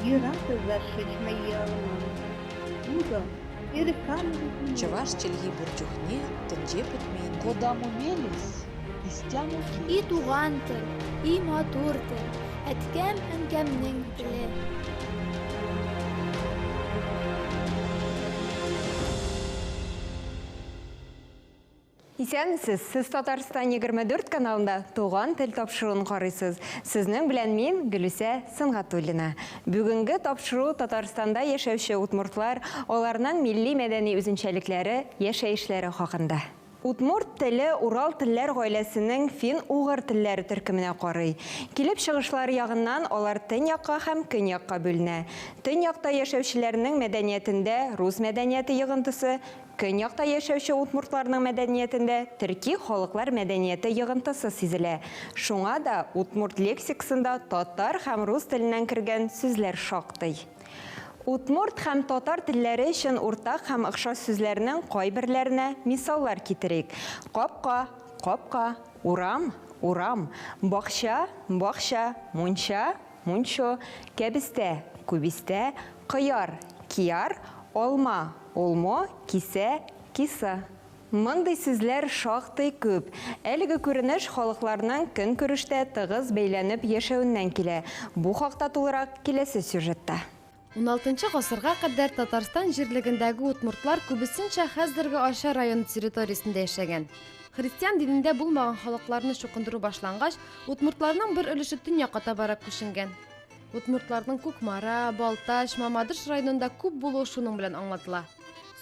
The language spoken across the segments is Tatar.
Юрату зашить мои Откуда? Чӑваш чӗлхи пур чухне тӗнче пӗтмен. Кодамо мелесь, истямо И туган тел, и матур тел, әткәм-әнкәмнең теле. Исәнмесез! Сез Татарстан 24 каналында Туган тел тапшыруын карыйсыз. Сезнең белән мин, Гөлүсә Сөнгатуллина. Бүгенге тапшыру Татарстанда яшәүче удмуртлар, аларның милли-мәдәни үзенчәлекләре, яшәешләре хакында. Удмурт теле Урал телләр гаиләсенең фин-угыр телләре төркеменә карый. Килеп чыгышлары ягыннан алар төньякка һәм көньякка бүленә. Төньякта яшәүчеләрнең мәдәниятендә рус мәдәнияте йогынтысы, Көньякта яшәүче удмуртларның мәдәниятендә төрки халыклар мәдәнияте йогынтысы сизелә. Шуңа да удмурт лексикасында татар һәм рус теленнән кергән сүзләр шактый. Удмурт һәм татар телләре өчен уртак һәм охшаш сүзләрнең кайберләренә мисаллар китерик, капка, капка, урам, урам, бакча, бакча, мунча, мунчо, кәбестә, күбистә, кыяр, кияр, алма, олмо, кисә, киса. Мондый сүзләр шактый күп. Әлеге күренеш халыкларның көнкүрештә тыгыз бәйләнеп яшәвеннән килә. Бу хакта тулырак киләсе сюжетта. Уналтынчы гасырга кадәр Татарстан җирлегендәге удмуртлар күбесенчә хәзерге Арча районы территориясендә яшәгән. Христиан динендә булмаган халыкларны чукындыру башлангач, удмуртларның бер өлеше төньякка табарак күченгән. Удмуртларның Кукмара, Балтач, Мамадыш районында күп булуы шуның белән аңлатыла.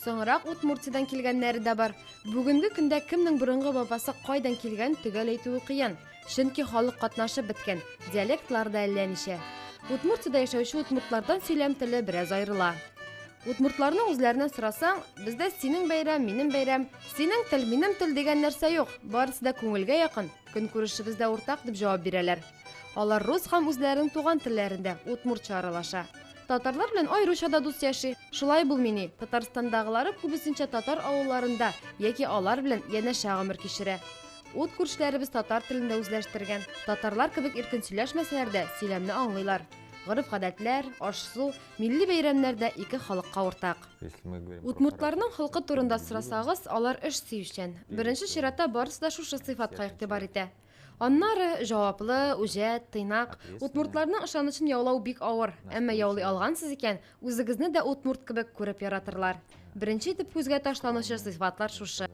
Соңрак Удмуртиядән килгәннәре дә бар. Бүгенге көндә кемнең борынгы бабасы кайдан килгән төгәл әйтүе кыен. Чөнки халык катнашып беткән, диалектлар да әллә ничә. Удмуртиядә яшәүче удмуртлардан сөйләм теле бераз аерыла. Удмуртларның үзләреннән сорасаң, бездә синең бәйрәм, минем бәйрәм, синең тел, минем тел дигән нәрсә юк, барысы да күңелгә якын, көнкүрешебез дә уртак дип җавап бирәләр. Алар рус һәм үзләренең туган телләрендә, удмуртча аралаша. Татарлар белән аеруча да дус яши. Шулай булмыни, Татарстандагылары күбесенчә татар авылларында яки алар белән янәшә гомер кичерә. Ут күршеләребез татар телен дә үзләштергән. Татарлар кебек иркен сөйләшмәсәләр дә, сөйләмне аңлыйлар. Гореф-гадәтләр, аш-су, милли бәйрәмнәр дә ике халыкка уртак. Удмуртларның холкы турында сорасагыз, алар эш сөючән. Беренче чиратта барысы да шушы сыйфатка игътибар итә. Аннары, җаваплы, үҗәт, тыйнак. Удмуртларның ышанычын яулау бик авыр, әмма яулый алгансыз икән, үзегезне дә удмурт кебек күреп яратырлар. Беренче итеп күзгә ташланучы сыйфатлар шушы.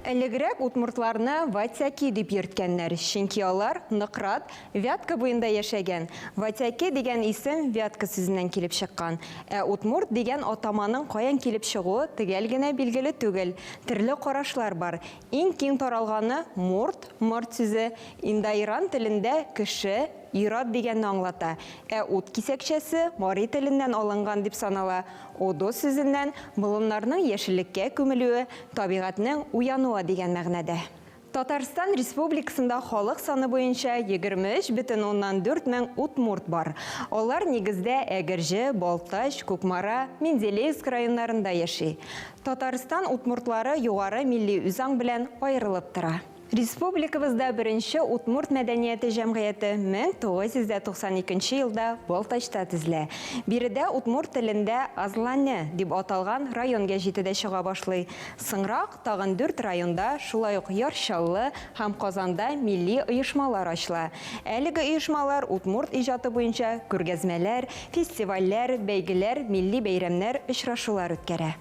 Элегрәк удмуртларны ватяки дип йөрткәннәр, чөнки алар Нократ, Вятка буенда яшәгән. Ватяки дигән исем Вятка сүзеннән килеп чыккан. Ә удмурт дигән атаманың каян килеп чыгуы төгәл генә билгеле түгел. Төрле карашлар бар. Иң киң таралганы, мурт, морт сүзе, индоиран телендә кеше, ир-ат дигәнне аңлата. Ә ут кисәкчәсе мари теленнән алынган дип санала. Одо сүзеннән, болыннарның яшеллеккә күмелүе, табигатьнең уянуы дигән мәгънәдә. Татарстан Республикасында халык саны буенча 23,4 мең удмурт бар. Алар нигездә Әгерҗе, Балтач, Кукмара, Менделеевск районнарында яши. Татарстан удмуртлары югары милли үзаң белән аерылып тора. Республикабызда беренче удмурт мәдәнияте җәмгыяте 1992 елда Балтачта төзелә. Биредә удмурт телендә Азлане дип аталган район гәҗите дә чыга башлый. Соңрак тагын дүрт районда, шулай ук Яр Чаллы һәм Казанда милли оешмалар ачыла. Әлеге оешмалар удмурт иҗаты буенча күргәзмәләр, фестивальләр, бәйгеләр, милли бәйрәмнәр, очрашулар үткәрә.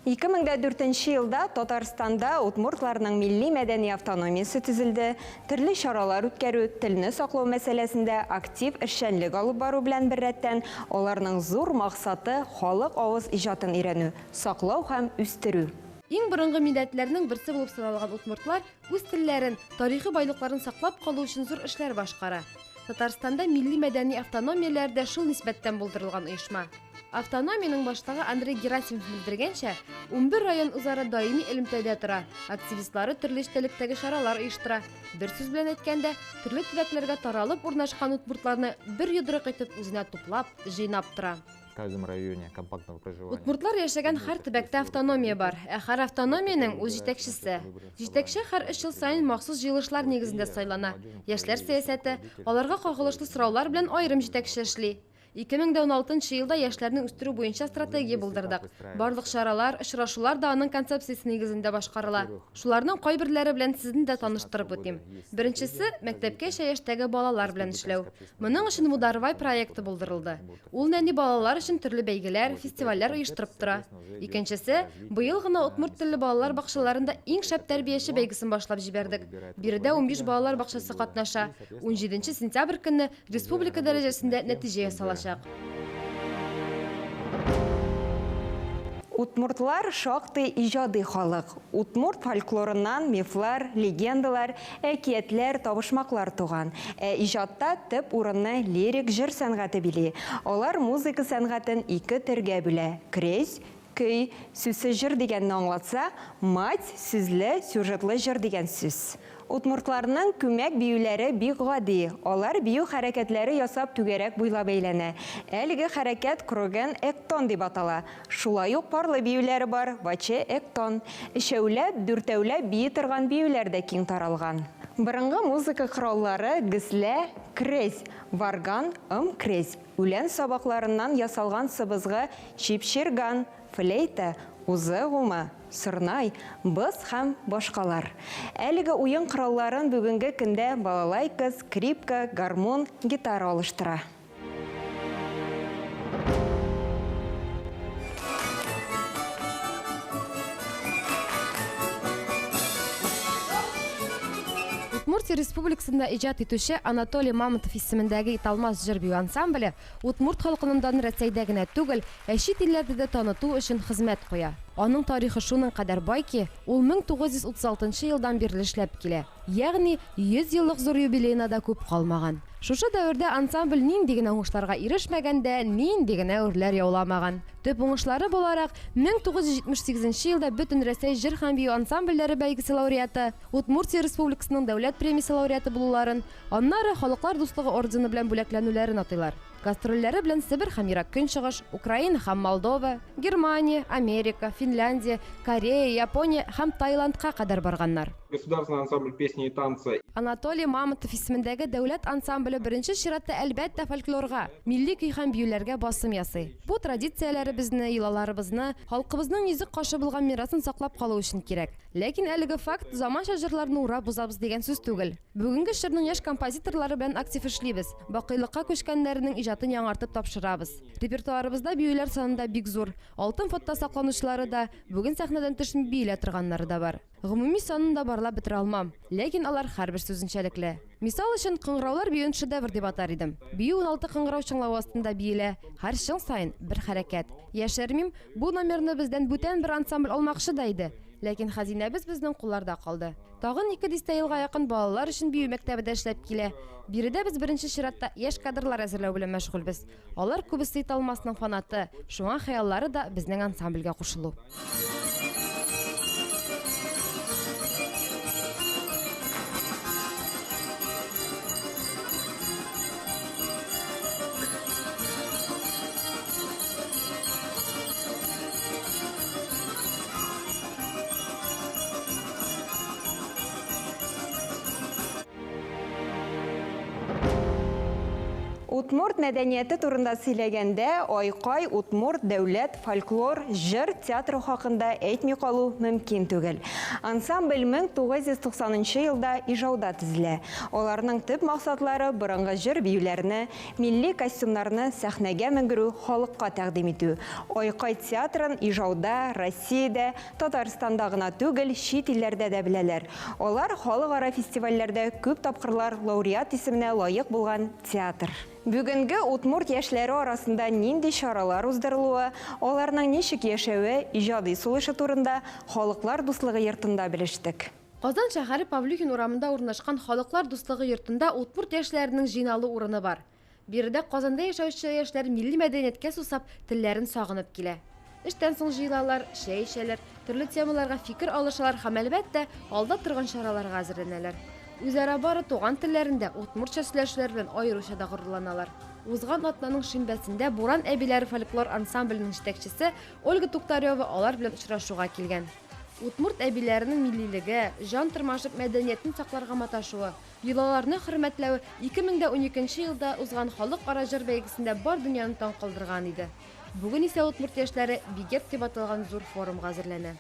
2004 нче елда Татарстанда удмуртларның милли-мәдәни автономиясе төзелде, төрле чаралар үткәрү, телне саклау мәсьәләсендә актив эшчәнлек алып бару белән беррәттән, аларның зур максаты, халык авыз иҗатын өйрәнү, саклау һәм үстерү. Иң борынгы милләтләрнең берсе булып саналган удмуртлар үз телләрен, тарихи байлыкларын саклап калу өчен зур эшләр башкара. Татарстанда милли-мәдәни автономияләр дә шул нисбәттән булдырылган оешма. Автономиянең башлыгы Андрей Герасимов белдергәнчә, 11 район үзара даими элемтәдә тора, активистлары төрле эчтәлектәге чаралар оештыра. Бер сүз белән әйткәндә, төрле төбәкләргә таралып урнашкан удмуртларны бер йодрык итеп үзенә туплап, җыйнап тора. В каждом районе компактного проживания. Удмуртлар яшәгән һәр төбәктә автономия бар, ә һәр автономиянең үз җитәкчесе. Җитәкче һәр өч ел саен махсус җыелышлар нигезендә сайлана. Яшьләр сәясәте, аларга кагылышлы сораулар белән аерым җитәкче эшли. 2016 нчы елда яшьләрне үстерү буенча стратегия булдырдык. Барлык чаралар, очрашулар да аның концепциясе нигезендә башкарыла. Шуларның кайберләре белән сезне дә таныштырып үтим. Беренчесе, мәктәпкәчә яшьтәге балалар белән эшләү. Моның өчен Мударвай проекты булдырылды. Ул нәни балалар өчен төрле бәйгеләр, фестивальләр оештырып тора. Икенчесе, быел гына удмурт телле балалар бакчаларында иң шәп тәрбияче бәйгесен башлап җибәрдек. Биредә 15 балалар бакчасы катнаша. 17 сентябрь көнне республика дәрәҗәсендә нәтиҗә ясалачак. Удмуртлар шактый иҗади халык. Удмурт фольклорыннан мифлар, легендалар, әкиятләр, табышмаклар туган. Ә иҗатта төп урынны лирик җыр сәнгате били. Алар музыка сәнгатен ике төргә бүлә, крезь, көй, сүзсез җыр дигәнне аңлатса, мать, сүзле, сюжетлы җыр дигән сүз. Удмуртларның күмәк биюләре бик гади. Алар бию хәрәкәтләре ясап түгәрәк буйлап әйләнә. Әлеге хәрәкәт кроген эктон дип атала. Шулай ук парлы биюләре бар, ваче эктон. Өчәүләп, дүртәүләп бии торган биюләр дә киң таралган. Борынгы музыка кораллары гезлә, крезь, варган, ым крезь, үлән сабакларыннан ясалган сыбызгы чипчирган, флейта, узы гума, сорнай, быз һәм башкалар. Әлеге уен коралларын бүгенге көндә балалайка, скрипка, гармун, гитара алыштыра. Удмуртия Республикасында иҗат итүче Анатолий Мамонтов исемендәге Италмас җыр-бию ансамбле удмурт халкының данын Рәсәйдә генә түгел, ә чит илләрдә дә таныту өчен хезмәт куя. Аның тарихы шуның кадәр бай ки, ул 1936 нчы елдан бирле эшләп килә. Ягъни 100 еллык зур юбилеена да күп калмаган. Шушы дәвердә ансамбль нинди генә уңышларга ирешмәгән дә, нинди генә үрләр яуламаган. Төп уңышлары буларак, 1978 нче елда Бөтенрәсәй җыр һәм бию ансамбльләре бәйгесе лауреаты, Удмуртия Республикасының дәүләт премиясе лауреаты булуларын, аннары Халыклар дуслыгы ордены белән бүләкләнүләрен атыйлар. Гастрольләре белән Себер һәм Ерак Көнчыгыш, Украина һәм Молдова, Германия, Америка, Финляндия, Корея, Япония һәм Таиландка кадәр барганнар. Государственный ансамбль песни и танца. Анатолий Мамонтов исемендәге дәүләт ансамбле беренче чиратта, әлбәттә, фольклорга, милли көй һәм биюләргә басым ясый. Бу традицияләребезне, йолаларыбызны, халкыбызның йөзек кашы булган мирасын саклап калу өчен кирәк. Ләкин әлеге факт заманча җырларны урап узабыз дигән сүз түгел. Бүгенге чорның яшь композиторлары белән актив эшлибез, бакыйлыкка күчкәннәренең иҗатын яңартып тапшырабыз. Репертуарыбызда биюләр саны да бик зур, алтын фондта сакланучылары да, бүген сәхнәдән төшми биелә торганнары да бар. Гомуми санын да барлап бетерә алмам, ләкин алар һәрберсе үзенчәлекле. Мисал өчен, кыңгыраулар биюен шедевр дип атар идем. Бию уналты кыңгырау чыңлавы астында биелә, һәр чың саен, бер хәрәкәт. Яшермим, бу номерны бездән бүтән бер ансамбль алмакчы да иде. Ләкин хәзинәбез безнең кулларда калды. Тагын ике дистә елга якын балалар өчен бию мәктәбе дә эшләп килә. Биредә без беренче чиратта яшь кадрлар әзерләү белән мәшгульбез. Алар күбесе Италмасның фанаты, шуңа хыяллары да безнең ансамбльгә кушылу. Удмурт мәдәнияте турында сөйләгәндә, Айкай удмурт дәүләт фольклор җыр театры хакында әйтми калу мөмкин түгел. Ансамбль 1990 нчы елда Ижауда төзелә. Аларның төп максатлары борынгы җыр-биюләрне, Милли костюмнарны сәхнәгә менгерү, халыкка тәкъдим итү. Айкай театрын Ижауда, Россиядә, Татарстанда гына түгел, чит илләрдә дә беләләр. Алар халыкара фестивальләрдә күп тапкырлар лауреат исеменә лаек булган театр. Бүгенге удмурт яшьләре арасында нинди чаралар уздырылуы, аларның ничек яшәве, иҗади сулышы турында Халыклар дуслыгы йортында белештек. Казан шәһәре Павлюхин урамында урнашкан Халыклар дуслыгы йортында удмурт яшьләренең җыйналу урыны бар. Биредә Казанда яшәүче яшьләр милли мәдәнияткә сусап, телләрен сагынып килә. Эштән соң җыелалар, чәй эчәләр, төрле темаларга фикер алышалар һәм, әлбәттә, алда торган чараларга әзерләнәләр. Үзара бары туган телләрендә удмуртча сөйләшүләр белән аеруча да горурланалар. Узган атнаның шимбәсендә Буран әбиләре фольклор ансамбленең җитәкчесе Ольга Туктарева алар белән очрашуга килгән. Удмурт әбиләренең миллилеге, җан тырмашып мәдәниятен сакларга маташуы, йолаларны хөрмәтләве 2012 нче елда узган халыкара җыр бәйгесендә бар дөньяны таң калдырган иде. Бүген исә удмурт яшьләре Бигерт дип аталган зур форумга әзерләнә.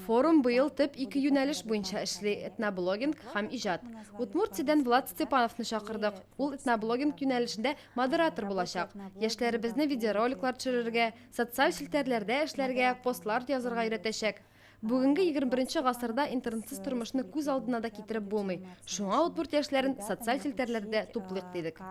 Форум быел төп ике юнәлеш буенча эшли, этноблогинг һәм иҗат. Удмуртиядән Влад Степановны чакырдык. Ул этноблогинг юнәлешендә модератор булачак. Яшьләребезне видеороликлар төшерергә, социаль челтәрләрдә эшләргә, постлар язырга өйрәтәчәк. Бүгенге 21 гасырда интернетсыз тормышны күз алдына да китереп булмый. Шуңа удмурт яшьләрен социаль челтәрләрдә туплыйк дидек.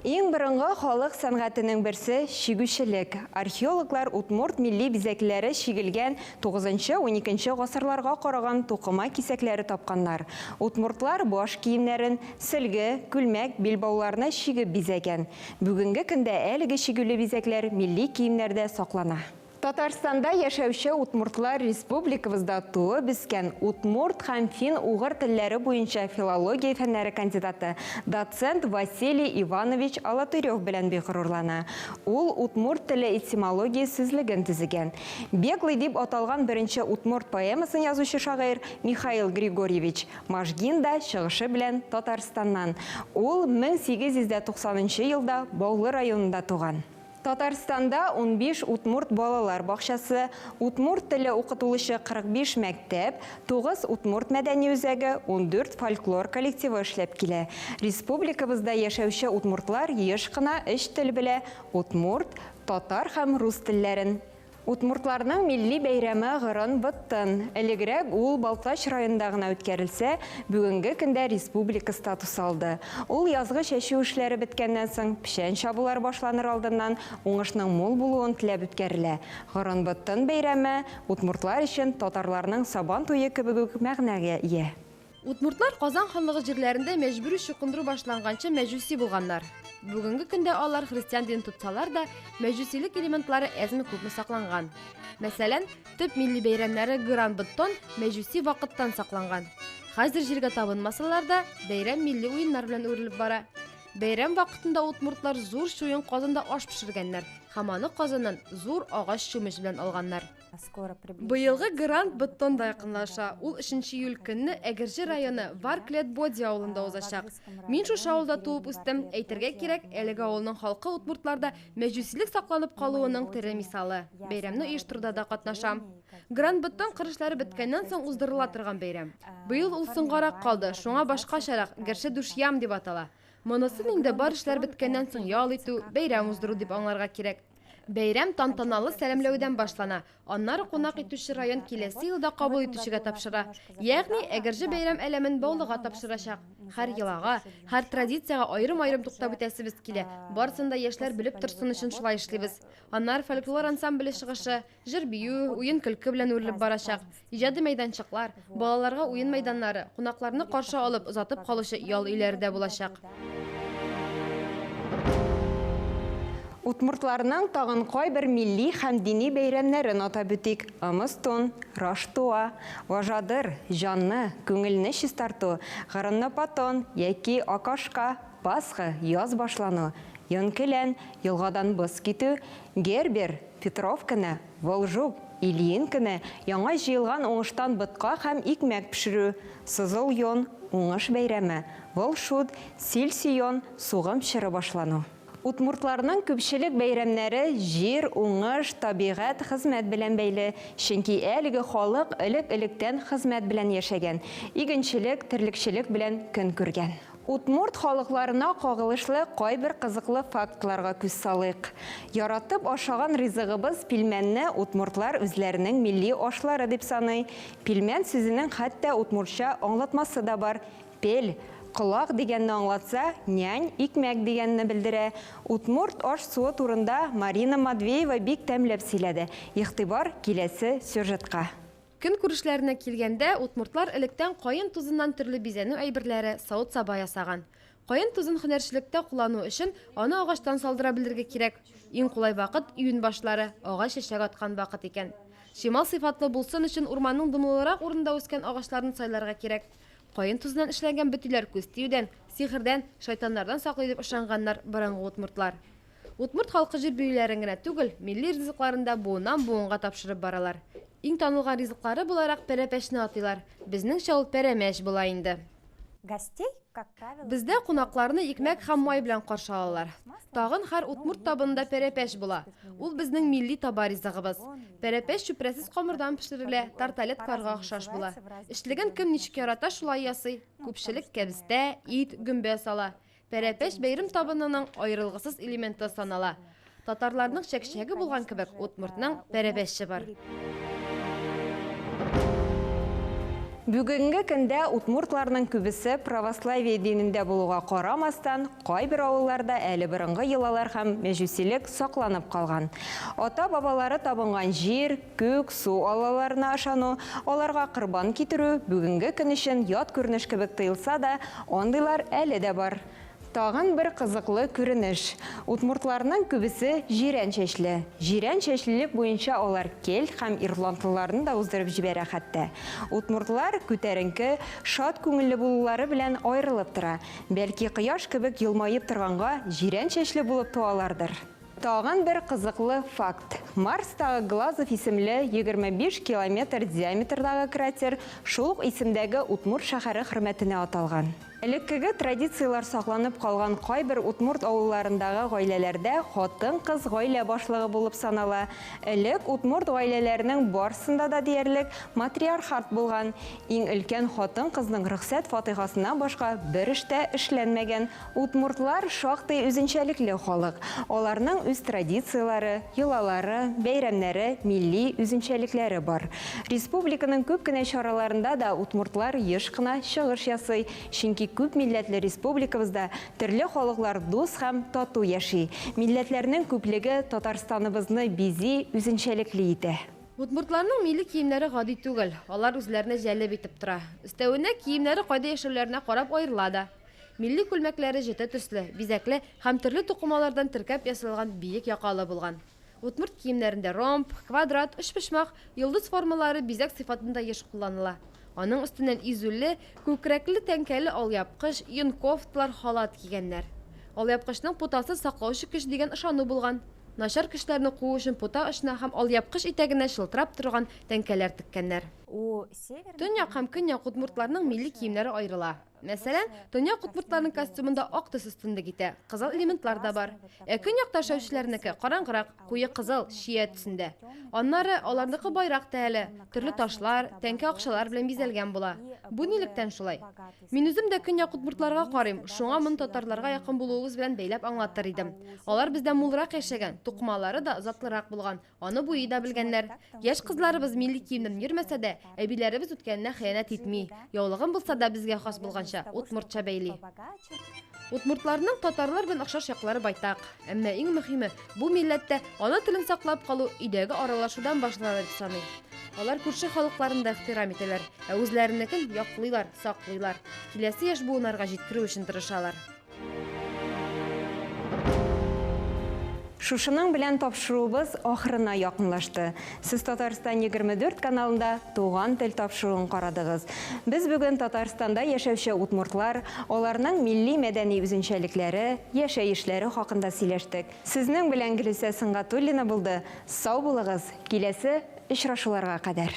Иң борынгы халык сәнгатенең берсе, чигүчелек. Археологлар удмурт милли бизәкләре чигелгән тугызынчы-уникенче гасырларга караган тукыма кисәкләре тапканнар. Удмуртлар баш киемнәрен, сөлге, күлмәк, билбауларны чигеп бизәгән. Бүгенге көндә әлеге чигүле бизәкләр милли киемнәрдә саклана. Татарстанда яшәүче удмуртлар республикабызда туып үскән удмурт һәм фин-угыр телләре буенча филология фәннәре кандидаты, доцент Василий Иванович Алатырев белән бик горурлана. Ул удмурт теле этимология сүзлеген төзегән. Беглый дип аталган беренче удмурт поэмасын язучы шагыйрь Михаил Григорьевич Можгин да чыгышы белән Татарстаннан. Ул 1890 нчы елда Баулы районында туган. Татарстанда 15 удмурт балалар бакчасы, удмурт теле укытылучы 45 мәктәп, 9 удмурт мәдәни үзәге, 14 фольклор коллективы эшләп килә. Республикабызда яшәүче удмуртлар еш кына өч тел белә, удмурт, татар һәм рус телләрен. Удмуртларның милли бәйрәме Гырын Быттын. Элегрәк ул Балтач районында гына үткәрелсә, бүгенге көндә республика статусы алды. Ул язгы чәчү эшләре беткәннән соң, печән чабулар башланыр алдыннан уңышның мул булуын теләп үткәрелә. Гырын Быттын бәйрәме удмуртлар өчен татарларның Сабан туе кебек үк мәгънәгә ия. Удмуртлар Казан ханлыгы җирләрендә мәҗбүри чукындыру башланганчы мәҗүси булганнар. Бүгенге көндә алар христиан динен тотсалар да, мәҗүсилек элементлары әзме-күпме сакланган. Мәсәлән, төп милли бәйрәмнәре Гыран-Быттон мәҗүси вакыттан сакланган. Хәзер җиргә табынмасалар да, бәйрәм милли уеннар белән үрелеп бара. Бәйрәм вакытында удмуртлар зур чуен казанда аш пешергәннәр һәм аны казаннан зур агач чүмеч белән алганнар. Быелгы грант быдтон да якынлаша. Ул өченче июль көнне Әгерҗе районы Варкләд-Боди авылында узачак. Мин шушы авылда туып үстем. Әйтергә кирәк, әлеге авылның халкы удмуртларда мәҗүсилек сакланып калуының тере мисалы. Бәйрәмне оештыруда да катнашам. Грант быдтон кыр эшләре беткәннән соң уздырыла торган бәйрәм. Быел ул соңгарак калды, шуңа башкачарак, Герше Душьям дип атала. Монысын инде бар эшләр беткәннән соң ял итү, бәйрәм уздыру дип аңларга кирәк. Бәйрәм тантаналы сәламләүдән башлана, аннары кунак итүче район киләсе елда кабул итүчегә тапшыра. Ягъни, Әгерҗе бәйрәм әләмен Баулыга тапшырачак. Һәр йолага, һәр традициягә аерым-аерым туктап үтәсебез килә, барысын да яшьләр белеп торсын өчен шулай эшлибез. Аннары фольклор ансамбле чыгышы, җыр-бию, уен-көлке белән үрелеп барачак. Иҗади мәйданчыклар, балаларга уен мәйданнары, кунакларны каршы алып, озатып калучы ял өйләре дә булачак. Удмуртларның тагын кайбер милли һәм дини бәйрәмнәрен атап үтик, Ымыстун, Раштуа, Важадыр, җанны, күңелне чистарту, Гырыннопатон яки Акашка, Пасха, яз башлану, Йонкелән, елгадан боз китү, Гербер, Петров көне, Волжук, Ильин көне, яңа җыелган уңыштан ботка һәм икмәк пешерү, Сызыл йон, уңыш бәйрәме, Волшут, Силь-сион, сугым чоры башлану. Удмуртларның күпчелек бәйрәмнәре җир, уңыш, табигать, хезмәт белән бәйле, чөнки әлеге халык элек-электән хезмәт белән яшәгән, игенчелек, терлекчелек белән көн күргән. Удмурт халыкларына кагылышлы кайбер кызыклы фактларга күз салыйк. Яратып ашаган ризыгыбыз пилмәнне удмуртлар үзләренең милли ашлары дип саный. Пилмән сүзенең хәтта удмуртча аңлатмасы да бар. Пель, колак дигәнне аңлатса, нянь, икмәк дигәнне белдерә. Удмурт аш-суы турында Марина Матвеева бик тәмләп сөйләде. Игътибар, киләсе сюжетка. Көнкүрешләренә килгәндә, удмуртлар электән каен тузыннан төрле бизәнү әйберләре, савыт-саба ясаган. Каен тузын һөнәрчелектә куллану өчен аны агачтан салдыра белергә кирәк. Иң кулай вакыт, июнь башлары, агач чәчәк аткан вакыт икән. Чимал сыйфатлы булсын өчен урманның дымлылырак урынында үскән агачларны сайларга кирәк. Каен тузыннан эшләнгән бөтиләр күз тиюдән, сихердән, шайтаннардан саклый дип ышанганнар борынгы удмуртлар. Удмурт халкы җыр биюләрен генә түгел, милли ризыкларын да буыннан-буынга тапшырып баралар. Иң танылган ризыклары буларак пәрәпәчне атыйлар. Безнеңчә ул пәрәмәч була инде. Бездә кунакларны икмәк һәм май белән каршы алалар. Тагын һәр удмурт табынында пәрәпәч була. Ул безнең милли таба ризыгыбыз. Пәрәпәч чүпрәсез камырдан пешерелә, тарталеткаларга охшаш була. Эчлеген кем ничек ярата, шулай ясый. Күпчелек кәбестә, ит, гөмбә сала. Пәрәпәч бәйрем табынының аерылгысыз элементы санала. Татарларның чәкчәге булган кебек, удмуртның пәрәпәче бар. Бүгенге көндә удмуртларның күбесе православие динендә булуга карамастан, кайбер авылларда әле борынгы йолалар һәм мәҗүсилек сакланып калган. Ата-бабалары табынган җир, күк, су аллаларына ышану, аларга корбан китерү бүгенге көн өчен ят күренеш кебек тоелса да, андыйлар әле дә бар. Тагын бер кызыклы күренеш. Удмуртларның күбесе җирән чәчле. Җирән чәчлелек буенча алар кельт һәм ирландлыларны да уздырып җибәрә хәтта. Удмуртлар күтәренке, шат күңелле булулары белән аерылып тора. Бәлки кояш кебек елмаеп торганга җирән чәчле булып туалардыр. Тагын бер кызыклы факт. Марстагы Глазов исемле 25 километр диаметрдагы кратер шул ук исемдәге Удмурт шәһәре хөрмәтенә аталган. Элеккеге традицияләр сакланып калган кайбер удмурт авылларындагы гаиләләрдә хатын-кыз гаилә башлыгы булып санала. Элек удмурт гаиләләренең барсында да диярлек матриархат булган. Иң өлкән хатын-кызның рөхсәт фатыйхасыннан башка бер эш тә эшләнмәгән. Удмуртлар шактый үзенчәлекле халык. Аларның үз традицияләре, йолалары, бәйрәмнәре, милли үзенчәлекләре бар. Республиканың күп кенә чараларында да удмуртлар еш кына чыгыш ясый, чөнки күп милләтле республикабызда төрле халыклар дус һәм тату яши. Милләтләрнең күплеге Татарстаныбызны бизи, үзенчәлекле итә. Удмуртларның милли киемнәре гади түгел, алар үзләренә җәлеп итеп тора. Өстәвенә, киемнәре кайда яшәүләренә карап аерыла да. Милли күлмәкләре җете төсле, бизәкле һәм төрле тукымалардан теркәп ясалган биек якалы булган. Удмурт киемнәрендә ромб, квадрат, өчпочмак, йолдыз формалары бизәк сыйфатында еш кулланыла. Аның өстеннән изүле, күкрәкле тәңкәле алъяпкыч, йон кофталар, халат кигәннәр. Алъяпкычның путасы саклаучы көч дигән ышану булган. Начар көчләрне куу өчен пута очына һәм алъяпкыч итәгенә чылтырап торган тәңкәләр теккәннәр. Төньяк һәм көньяк удмуртларның милли киемнәре аерыла. Мәсәлән, төньяк удмуртларның костюмында ак төс өстенлек итә, кызыл элементлар да бар. Ә көньякта яшәүчеләрнеке караңгырак, куе кызыл, чия төсендә. Аннары, аларныкы байрак та әле, төрле ташлар, тәңкә акчалар белән бизәлгән була. Бу нилектән шулай? Мин үзем дә көньяк удмуртларга карыйм, шуңа моны татарларга якын булуыбыз белән бәйләп аңлатыр идем. Алар бездән мулрак яшәгән, тукымалары да затлырак булган, Аны буйый да белгәннәр. Яшь кызларыбыз милли киемнән йөрмәсә дә, әбиләребез үткәненә хыянәт итми. Яулыгын булса да безгә хас булганча, удмуртча бәйли. Удмуртларның татарлар белән охшаш яклары байтак. Әмма иң мөһиме, бу милләттә ана телен саклап калу өйдәге аралашудан башлана дип саныйм. Алар күрше халыкларын да ихтирам итәләр, ә үзләренекен яклыйлар, саклыйлар. Киләсе яшь буыннарга җиткерү өчен тырышалар. Шушының белән тапшыруыбыз ахырына якынлашты. Сез Татарстан 24 каналында Туган тел тапшыруын карадыгыз. Без бүген Татарстанда яшәүче удмуртлар, аларның милли мәдәни үзенчәлекләре, яшәешләре хакында сөйләштек. Сезнең белән Гөлүсә Сөнгатуллина булды. Сау булыгыз, киләсе очрашуларга кадәр.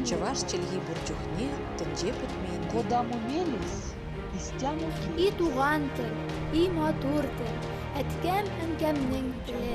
Чӑваш чӗлхи пур чухне тӗнче пӗтмен тет. Кодамо мелесь, истямо И келесь. туган тел, и матур тел, әткәм-әнкәмнең теле.